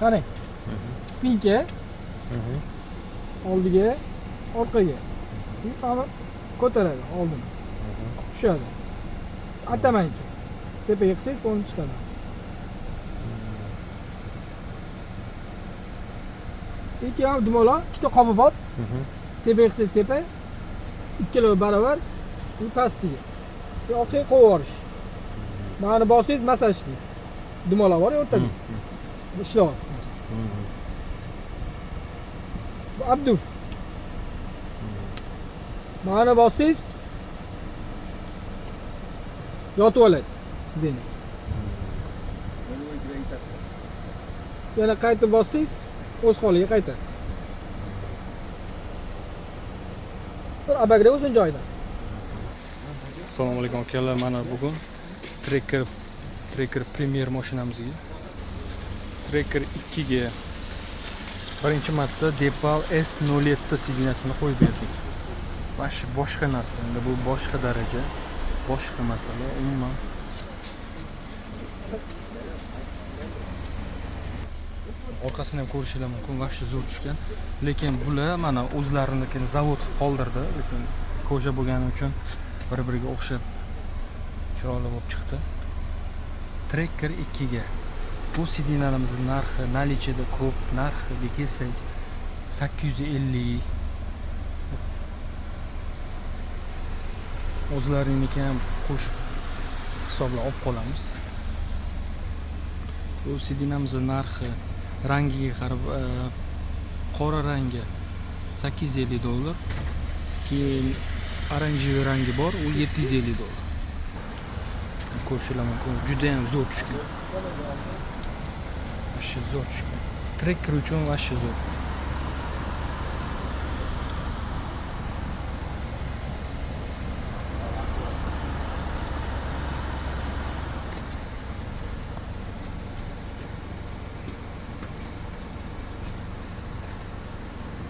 Qarang. Спинка oldiga, orqaga. Mana ko'taradi oldin. Tushadi. Atamanki. Tepaga qilsangiz polni chiqadi. Ikki ham dumaloq, ikkita qobi bor. Tepaga qilsangiz tepa, ikkalovi barobar, bu pastiga. Orqaga qo'yib yuborish. Mana bossangiz massaj ishlaydi. Dumaloq bor o'rtada. Ishlayapti. Bu обдув. Mana bossangiz yotib oladi сиденье. Yana qaytib bossangiz o'z holiga qaytadi. Bir обогрев o'zini joyida. Assalomu alaykum akalar, mana bugun Tracker Premier mashinamizga Tracker 2 ga birinchi marta Deepal S07 сиденья sini qo'yib berdik. Вообще boshqa narsa, endi bu boshqa daraja, boshqa masala umuman. Orqasini ham ko'rishinglar mumkin, вообще zo'r tushgan. Lekin bular mana o'zlarinikini zavod qilib qoldirdi, lekin кожа bo'lgani uchun bir-biriga o'xshab chiroyli bo'lib chiqdi. Tracker 2 ga bu сиденья larimizning narxi наличие da ko'p, narxiga kelsak 850. O'zlaringniki ham qo'shib hisoblab olib qolamiz. Bu сиденья mizning narxi rangiga qarab, qora rangi $850, keyin оранжевый rangi bor, u $750. Ko'rishinglar mumkin, juda ham zo'r tushgan. Вообще zo'r tushgan. Tracker uchun вообще zo'r.